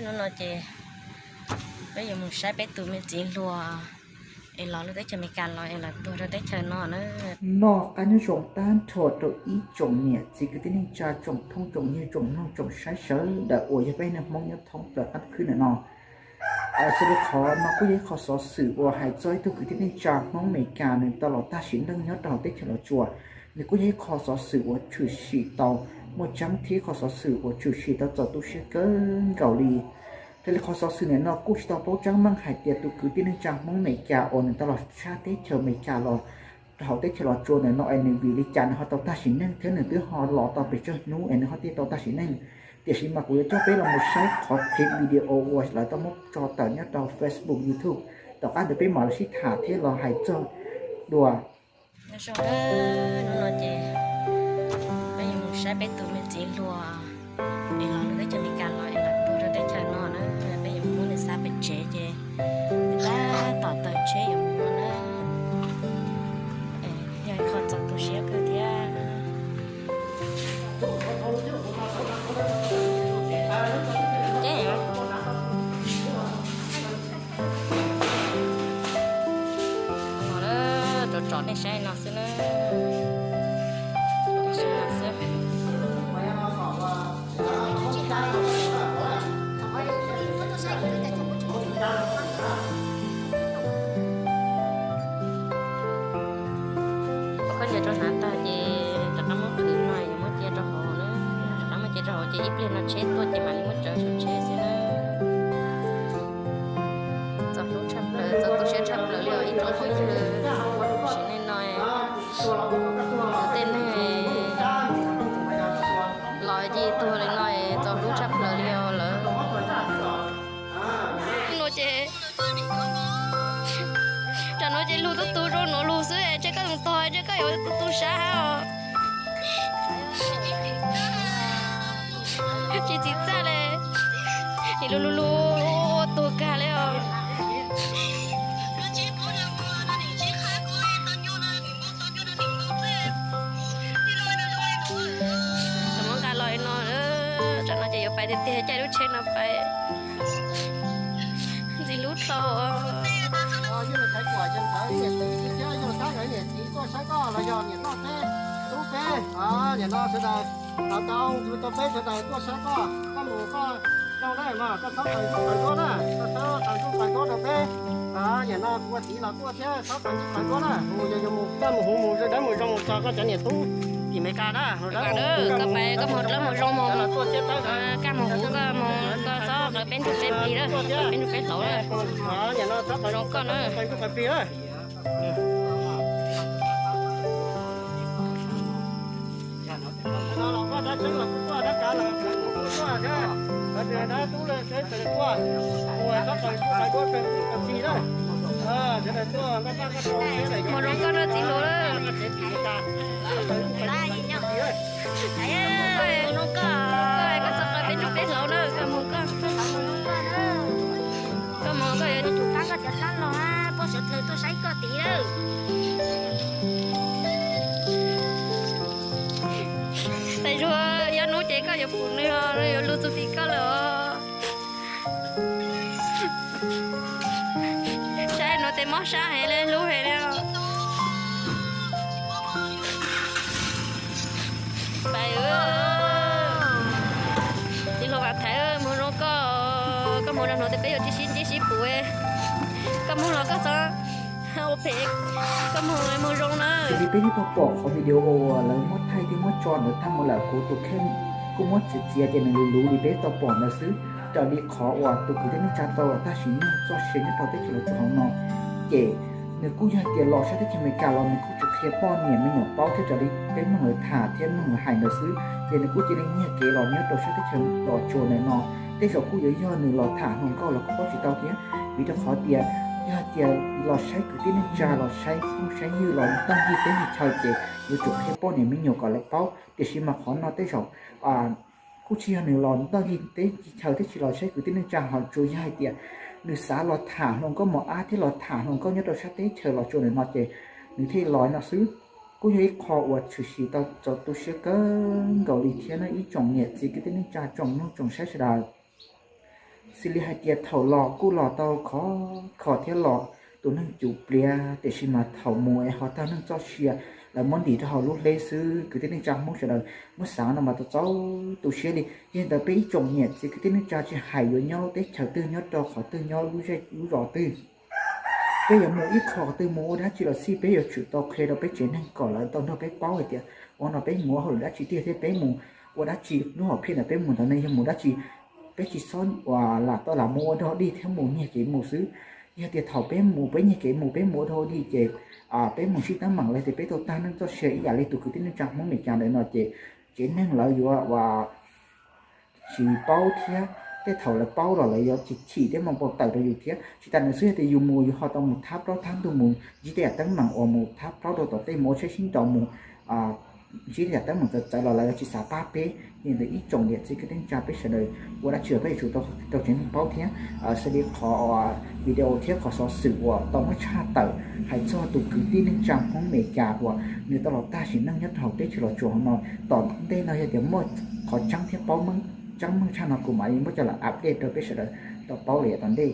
Hnub no ces peb yuav mus saib peb tus me txiv hluas es los lub teb chaws Amelikas los es lawv tuag rau teb chaws no na. Noj qab nyob zoo tag nrho rau ib tsoom niam txiv kwv tij neej tsa tsoom phooj tsoom ywg tsoom mloog tsoom saib sawv daws uas yog peb neeg Hmoob nyob thoob plaws qab khwb ntawm no. Xws li qhov no kuj yog ib qho xov xwm uas hais txog ib tug kwv tij neej tsa Hmoob Amelikas nws tau los tag sim neej nyob rau hauv teb chaws Los Tsuas. Nws kuj yog ib qho xov xwm uas tshwm sim tau muaj tseeb thiab ib qho xov xwm uas tshwm sim tau txaus tu siab kawg nkaus li. Raws li qhov xov xwm ntawm no kuj tsis tau paub tseeb meej hais tias tus kwv tij neej tsa Hmoob Amelikas uas nws tau los sab teb chaws Amelikas los rau hauv teb chaws Los Tsuas ntawm no es nws vim li cas nws ho tau tag sim neej thiab nws twb ho los tau pes tsawg hnub es nws ho thiaj tau tag sim neej. Tiam sis mas kuv yuav coj peb los mus saib qhov clip video uas lawv tau muab tso tawm nyob rau Facebook, YouTube, tom qab ntawd peb mam los sib tham thiab los hais txog dua. Hnub no ces peb yuav mus saib peb tus me txiv hluas es los lub teb chaws Amelikas los es lawv tuag rau teb chaws no na. Peb yuav mus muab nws xa pem tsev ces nws tab tom taug tsheb yuav mus no na. Yog ib qho txaus tu siab kawg thiab. Rov tsom nej saib no xwb na. Koj cia rau hnav tag ces rov qab muab qhwv no yuav muab cia rau hauv na. Rov qab muab cia rau hauv ces ib pliag no tsheb tuaj ces mam li muab tsaws saum tsheb xwb na. Txaus hlub tshaj plaws, txaus tu siab tshaj plaws li os ib tsoom phooj ywg. Sim neej no tej neeg los ci tuag li no txaus hlub tshaj plaws li os lawv. No ces, tam no ces lug tub tu rau nuav lug xwb, ntshe koj lug tog ntshe koj yuav tu tu sab hab os. Tsis txim txaj li, lug lug lug tuag kag li os. Tsis muab nqa los no, tam no ces yuav pais tiag tiag, caij lub tsheb no pais. Ntxim hlub dhau. Nim no sawv daws, tau tau tau peb sawv daws tuaj saib koj, koj mus koj zoo na, koj txhob qw ntsuj qw ntsuab na, koj txhob qw ntsuj qw ntsuab rau peb. Nim no kuv ua txiv los tuaj thiab, txhob qw ntsuj qw ntsuab na, mus yog yus mus koj mus huv mus dawb mus zoo mus txog koj cov niam tub tim Amelikas na. Koj mus dawb mus zoo mus, koj mus huv koj mus, koj txhob qw peb ntsuj peb plig na, peb ntsuj peb hlauv na. Zoo koj na. Mus zoo koj na txiv hluas na. Mus zoo koj, koj txhob qw peb ntsuj peb hlauv na, koj mus koj. Koj mus koj yuav tus kab koj cov dab los puab sawv dlawg tuaj saib koj tid lawm. Tej zaum ib hnub ces koj yuav pum nws os, nws yuav lug txug tim koj lawm os. Saib nuav tes mob sab heev li, hlub heev li. Pais, txiv hluas Vam Thaiv, mus zoo koj, koj mus rau nuav tes peb yuav sib ntsib sib pum. Koj mus los koj txhob ua phem, koj mus mus zoo na. Xws li peb twb tau pom qhov video uas lawv muab thaij thiab muab tso ntawd tag mus lawm, kuv tus kheej kuj muab txiav txiav ces nws luv luv li peb tau pom ntawd xwb. Raws li qhov uas tus kwv tij neej tsa tau los tag sim neej txoj sia nyob rau teb chaws Los Tsuas hauv no, ces nws kuj yog hais tias los sab teb chaws Amelikas los nws kuj tsis qhia poj niam me nyuam paub thiab raws li peb mloog lawv tham thiab mloog lawv hais ntawd xwb, ces nws kuj cia li nyiag kev los nyob rau sab teb chaws Los Tsuas ntawm no. Tej zaum kuj yuav yog nws los tham hluas nkauj los kuj paub tsis tau thiab, vim rau qhov tias yog hais tias los saib kwv tij neej tsa los saib phooj saib ywg los taug ncig teb ncig chaw ces yuav tsum qhia poj niam me nyuam kom lawv paub, tiam sis mas qhov no tej zaum kuj tsis yog nws los taug ncig teb ncig chaw thiab tsis los saib kwv tij neej tsa, ho tsuas yog hais tias nws xav los tham hluas nkauj mos ab thiab los tham hluas nkauj nyob rau sab teb chaws Los Tsuas ntawm no ces nws thiaj los no xwb. Kuj yog ib qho uas tshwm sim tau txaus tu siab kawg nkaus li thiab na ib tsoom niam txiv kwv tij neej tsa tsoom mloog tsoom saib sawv daws. Xws li hais tias thaum los kuj los tau khov kho thiab los tus neeg cum pliav, tiam sis mas thaum mus es ho tag neej txoj sia, lawv muab ntim rau hauv lub hleb xwb. Kwv tij neej tsa Hmoob sawv daws muab xav no mas tau txaus tu siab li. Yog li ntawd peb ib tsoom niam txiv kwv tij neej tsa tsis hais yuav nyob lub teb chaws twg, nyob rau qhov twg, nyob lub zos twg, peb yuav mus ib qho twg mus ua dab tsi los xij, peb yuav tsum tau qhia rau peb tsev neeg kom lawv tau nrog peb paub hais tias ua no peb mus ua hauj lwm dab tsi tiag thiab peb mus ua dab tsi, lub hom phiaj ntawm peb mus ntawd ne yog mus dab tsi. Peb tsis txhob lam tau lam mus ua dog dig thiab mus nyiag kev mus xwb. Yog tias thaum peb mus peb nyiag kev mus, peb mus ua dog dig ces peb mus sib teeb meem los tias peb tau tag neej txoj sia ib yam li tus kwv tij neej tsa Hmoob Meskas ntawd no ces tsev neeg lawv yuav ua tsis paub thiab, tej thaum lawv paub los lawv yuav chim chim thiab muab npau taws rau yus thiab. Tsis tas ntawd xwb, yog tias yus mus yus ho tau mus thab plaub thab ntug, mus ntsib tej yam teeb meem uas mus thab plaub rau tom tej, mus ua tsheb sib nraus, mus ntsib tej yam teeb meem txawv txawv los lawv yuav tsis xav pab peb. Yog li ntawd ib tsoom niam txiv kwv tij neej tsa peb sawv daws ua dab tsi los peb yuav tsum tau rau tsev neeg paub thiab. Xws li qhov video thiab qhov xov xwm uas tau muab tshaj tawm hais txog tus kwv tij neej tsa Hmoob Meskas uas nws tau los tag sim neej nyob rau hauv teb chaws Los Tsuas hauv no, tom ntej no yog tias muaj qhov tseeb thiab paub tseeb meej tshaj no kuv mam li muab coj los update rau peb sawv daws tau paub lawm yav tom ntej.